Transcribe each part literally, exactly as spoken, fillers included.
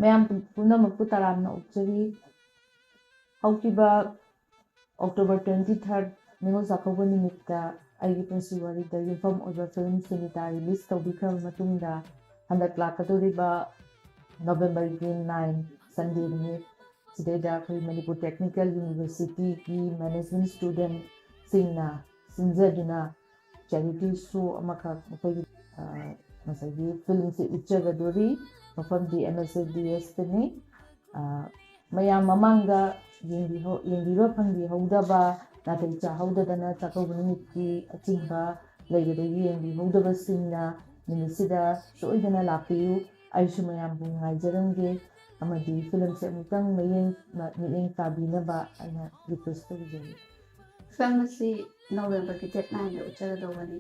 ꯃꯌꯥꯝ ꯄꯨꯝꯅꯃꯛꯄꯨ ꯇꯔꯥꯝꯅ ꯑꯣꯛꯆꯔꯤ꯫ ꯍꯧꯈꯤꯕ October twenty third, Ningol Chakkouba ꯅꯨꯃꯤꯠꯇ ꯑꯩꯒꯤ ꯄꯨꯟꯁꯤ ꯋꯥꯔꯤꯗ ꯌꯨꯝꯐꯝ ꯑꯣꯏꯕ ꯐꯤꯂꯝ ꯁꯨꯅꯤꯇꯥ ꯔꯤꯂꯤꯁ ꯇꯧꯕꯤꯈ꯭ꯔꯕ ꯃꯇꯨꯡꯗ, ꯍꯟꯗꯛ ꯂꯥꯛꯀꯗꯧꯔꯤꯕ November ꯒꯤ nine, Sunday ꯅꯨꯃꯤꯠ ꯁꯤꯗꯩꯗ ꯑꯩꯈꯣꯏ ꯃꯅꯤꯄꯨꯔ ꯇꯦꯛꯅꯤꯀꯦꯜ ꯌꯨꯅꯤꯚꯔꯁꯤꯇꯤꯒꯤ ꯃꯦꯅꯦꯖꯃꯦꯟ ꯁ꯭ꯇꯨꯗꯦꯟꯠꯁꯤꯡꯅ ꯁꯤꯟꯖꯗꯨꯅ ꯆꯦꯔꯤꯇꯤ ꯁꯣ ꯑꯃꯈꯛ ꯑꯩꯈꯣꯏꯒꯤ, ꯑ, ꯉꯁꯥꯏꯒꯤ ꯐꯤꯂꯝꯁꯤ ꯎꯠꯆꯒꯗꯣꯔꯤ꯫ ꯃꯐꯝꯗꯤ ꯑꯦꯝ ꯑꯦꯁ ꯑꯦ ꯗꯤ ꯑꯦꯁꯇꯅꯤ꯫ ꯑ, ꯃꯌꯥꯝ ꯃꯃꯥꯡꯗ ꯌꯦꯡꯕꯤꯍꯧ-, ꯌꯦꯡꯕꯤꯕ ꯐꯪꯕꯤꯍꯧꯗꯕ, ꯅꯥꯇꯩ ꯆꯥꯍꯧꯗꯗꯅ ꯆꯥꯛꯀꯧꯕ ꯅꯨꯃꯤꯠꯀꯤ ꯑꯆꯤꯟꯕ ꯂꯩꯕꯗꯒꯤ ꯌꯦꯡꯕꯤꯍꯧꯗꯕꯁꯤꯡꯅ ꯅꯨꯃꯤꯠꯁꯤꯗ ꯁꯣꯏꯗꯅ ꯂꯥꯛꯄꯤꯌꯨ꯫ ꯑꯩꯁꯨ ꯃꯌꯥꯝꯕꯨ ꯉꯥꯏꯖꯔꯝꯒꯦ ꯑꯃꯗꯤ ꯐꯤꯂꯝꯁꯦ ꯑꯃꯨꯛꯇꯪ ꯃꯌꯦꯡ-, ꯃ-, ꯃꯤꯠꯌꯦꯡ ꯇꯥꯕꯤꯅꯕ ꯑꯩꯅ ꯔꯤꯀ꯭ꯋꯦꯁ ꯇꯧꯖꯔꯤ꯫ ꯐꯤꯂꯝ ꯑꯁꯤ ꯅꯣꯕꯦꯝꯕꯔꯒꯤ date nine ꯗ ꯎꯠꯆꯒꯗꯧꯕꯅꯤ꯫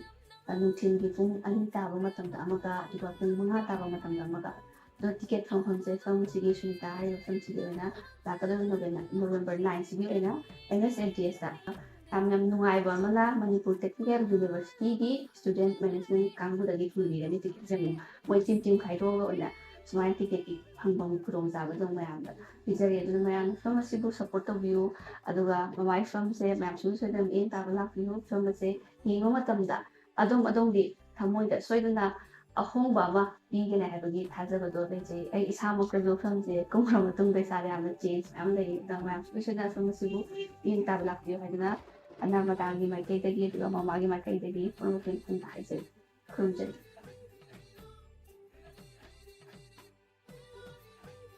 ꯑ, ꯅꯨꯡꯊꯤꯜꯒꯤ ꯄꯨꯡ ꯑꯅꯤ ꯇꯥꯕ ꯃꯇꯝꯗ ꯑꯃꯒ, ꯑꯗꯨꯒ ꯄꯨꯡ ꯃꯉꯥ ꯇꯥꯕ ꯃꯇꯝꯗ ꯑꯃꯒ꯫ ꯑꯗꯣ ꯇꯤꯀꯦꯠ ꯐꯪꯐꯝꯁꯦ ꯐꯤꯂꯝꯁꯤꯒꯤ ꯁꯨꯅꯤꯇꯥ ꯍꯥꯏꯔꯤꯕ ꯐꯤꯂꯝꯁꯤꯒꯤ ꯑꯣꯏꯅ ꯂꯥꯛꯀꯗꯧꯔꯤꯕ ꯅꯣꯕꯦꯝꯕꯔ, ꯅꯣꯕꯦꯝꯕꯔ nine ꯁꯤꯒꯤ ꯑꯣꯏꯅ ꯑꯦꯝ ꯑꯦꯁ ꯑꯦ ꯗꯤ ꯑꯦꯁꯇ꯫ ꯌꯥꯝ, ꯌꯥꯝ ꯅꯨꯡꯉꯥꯏꯕ ꯑꯃꯅ ꯃꯅꯤꯄꯨꯔ ꯇꯦꯛꯅꯤꯀꯦꯜ ꯌꯨꯅꯤꯚꯔꯁꯤꯇꯤꯒꯤ ꯁ꯭ꯇꯨꯗꯦꯟꯠ ꯃꯦꯅꯦꯖꯃꯦꯟ ꯀꯥꯡꯕꯨꯗꯒꯤ ꯐꯪꯕꯤꯔꯅꯤ ꯇꯤꯀꯦꯠꯁꯦ꯫ ꯑꯃꯨꯛ ꯃꯣꯏ ꯇꯤꯝ ꯇꯤꯝ ꯈꯥꯏꯗꯣꯛꯑꯒ ꯑꯣꯏꯅ ꯁꯨꯃꯥꯏꯅ ꯇꯤꯀꯦꯠꯀꯤ ꯐꯪꯐꯝ ꯈꯨꯗꯣꯡꯆꯥꯕꯗꯣ ꯃꯌꯥꯝꯗ ꯄꯤꯖꯔꯤ꯫ ꯑꯗꯨꯅ ꯃꯌꯥꯝꯅ ꯐꯤꯂꯝ ꯑꯁꯤꯕꯨ ꯁꯞꯄꯣꯔꯠ ꯇꯧꯕꯤꯌꯨ꯫ ꯑꯗꯨꯒ ꯃꯃꯥꯏ ꯐꯤꯂꯝꯁꯦ ꯃꯌꯥꯝ ꯁꯨꯡꯁꯣꯏ ꯁꯣꯏꯗꯅ ꯃꯤꯠꯌꯦꯡ ꯇꯥꯕ ꯂꯥꯛꯄꯤꯌꯨ꯫ ꯐꯤꯂꯝ ꯑꯁꯦ ꯌꯦꯡꯕ ꯃꯇꯝꯗ ꯑꯗꯣꯝ ꯑꯗꯣꯝꯒꯤ ꯊꯃꯣꯏꯗ ꯁꯣꯏꯗꯅ ꯑꯍꯣꯡꯕ ꯑꯃ ꯄꯤꯒꯅꯤ ꯍꯥꯏꯕꯒꯤ ꯊꯥꯖꯕꯗꯣ ꯂꯩꯖꯩ꯫ ꯑꯩ ꯏꯁꯥꯃꯛꯇꯁꯨ ꯐꯤꯂꯝꯁꯦ ꯀꯨꯝꯈ꯭ꯔ ꯃꯇꯨꯡꯗ ꯏꯁꯥꯗ ꯌꯥꯝꯅ ꯆꯦꯟꯖ ꯃꯌꯥꯝ ꯂꯩ꯫ ꯑꯗꯨꯅ ꯃꯌꯥꯝ ꯁꯣꯏ ꯁꯣꯏꯗꯅ ꯐꯤꯂꯝ ꯑꯁꯤꯕꯨ ꯃꯤꯠꯌꯦꯡ ꯇꯥꯕ ꯂꯥꯛꯄꯤꯌꯨ ꯍꯥꯏꯗꯅ ꯑꯅꯥ ꯃꯗꯥꯒꯤ ꯃꯥꯏꯀꯩꯗꯒꯤ ꯑꯗꯨꯒ ꯃꯃꯥꯒꯤ ꯃꯥꯏꯀꯩꯗꯒꯤ ꯄꯨꯝꯅꯃꯛꯇ ꯍꯥꯏꯖꯔꯤ꯫ ꯈꯨꯔꯨꯝꯖꯔꯤ꯫